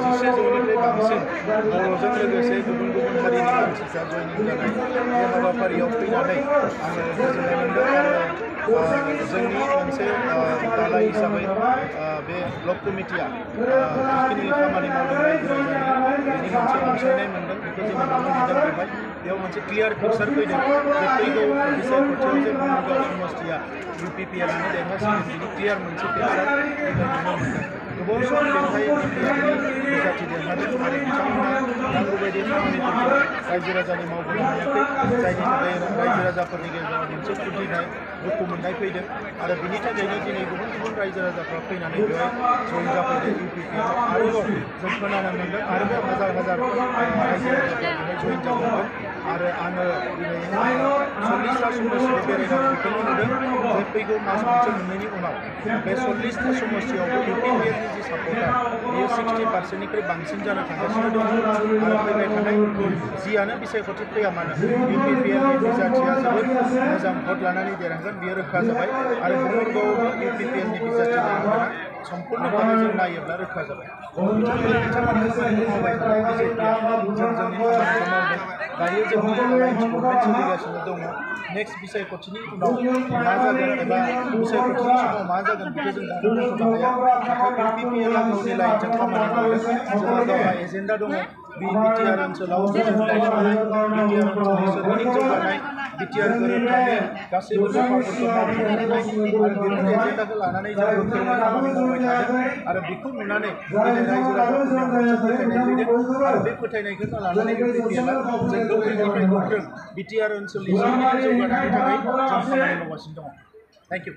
जिसे जौनिफ्राय बांसिन बर'जों लोगोसे गुबुन गुबुन हारिनि मानसिफ्रा जयनिं जानाय बे हाबाफारियाव फैनानै आङो गोजोननाय मोनदों आरो जोंनि मोनसे दालाय हिसाबै बे ब्लक कमिटिया जिखिनि खामानि मावदों रायजो राजानि बेनि मोनसे अनसायनाय मोनदों बेखौ जोङो नुनो मोनदों बेयाव मोनसे क्लियार पिक्सार फैदों जे फैगौ बिसायख'थियाव जे मुनुगाव समष्टिया UPPLआनो देरहासिगोन बिनि क्लियार मोनसे पिक्सार जोङो नुनो मोनदों। गोबाव सम बेवहाय BPLनि बिजाथि देरहादों आरो बिथांमोना नांगौबायदि खामानिफोरखौ रायजो राजानि मावबोनो हायाखै जायनि थाखाय रायजो राजाफोरनि गेजेराव मोनसे खुद्रिनाय दुखु मोननाय फैदों आरो बिनि थाखायनो दिनै गुबुन गुबुन रायजो राजाफ्रा फैनानै बेवहाय जइन जाफैदों UPPL आरोबाव जों खोनानो मोनदों आरोबाव हाजार हाजार रायजो राजाफ्रा बेवहाय जइन जाबावगोन आरो आङो दिनै 40टा समष्टियाव बेरायनानै बेखौनो नुदों जे फैगौ मास मोनसे मोननैनि उनाव बे 40टा समष्टियावबो UPPLनि जि सापर्टार बेयो 60%निख्रुइ बांसिन जानो थांगासिनो दङ आरो फैबाय थानाय जियानो बिसायख'थि फैया मानो UPPLनि बिजाथिया जोबोद मोजां भट लानानै देरहागोन बियो रोखा जाबाय आरो गुमुरगावआवबो UPPLनि बिजाथि देरहागोना सम्पुर्णभावे जों नायोब्ला रोखा जाबाय। बिथांमोननि खामानिखौ मावबाय थानाय BJPआ जों जोंनि खामानिखौ मावदों दायो जोंनि एलायन्स गभर्नमेन्ट सोलिगासिनो दङ नेक्स्ट बिसायख'थिनि उनाव मा जागोन एबा बिसायख'थिनि समाव मा जागोन बेखौ जों दानो बुंथ'नो हाया नाथाय UPPLआ गावनि लाइनजों खामानि मावदों जोंहा गावहा एजेन्डा दङ BTR ओनसोलाव गोजोन गायसननाय BTR ओनसोलनि सोरगिदिं जौगानाय BTR गोरोबथानि गासैबो दफाफोरखौ मावफुंनाय आरो बेफोर एजेन्डाखौ लानानै जों गोख्रोङै खामानि मावबाय थादों आरो बेखौ नुनानै दिनै रायजो राजाफोरनाव मोनसे फोथायनाय फैदों आरो बे फोथायनायखौ लानानै UPPLआ जों गोख्रोंनिफ्राय गोख्रों BTR ओनसोलनि सोरगिदिं जौगानायनि थाखाय जों खामानि मावगासिनो दङ। Thank you.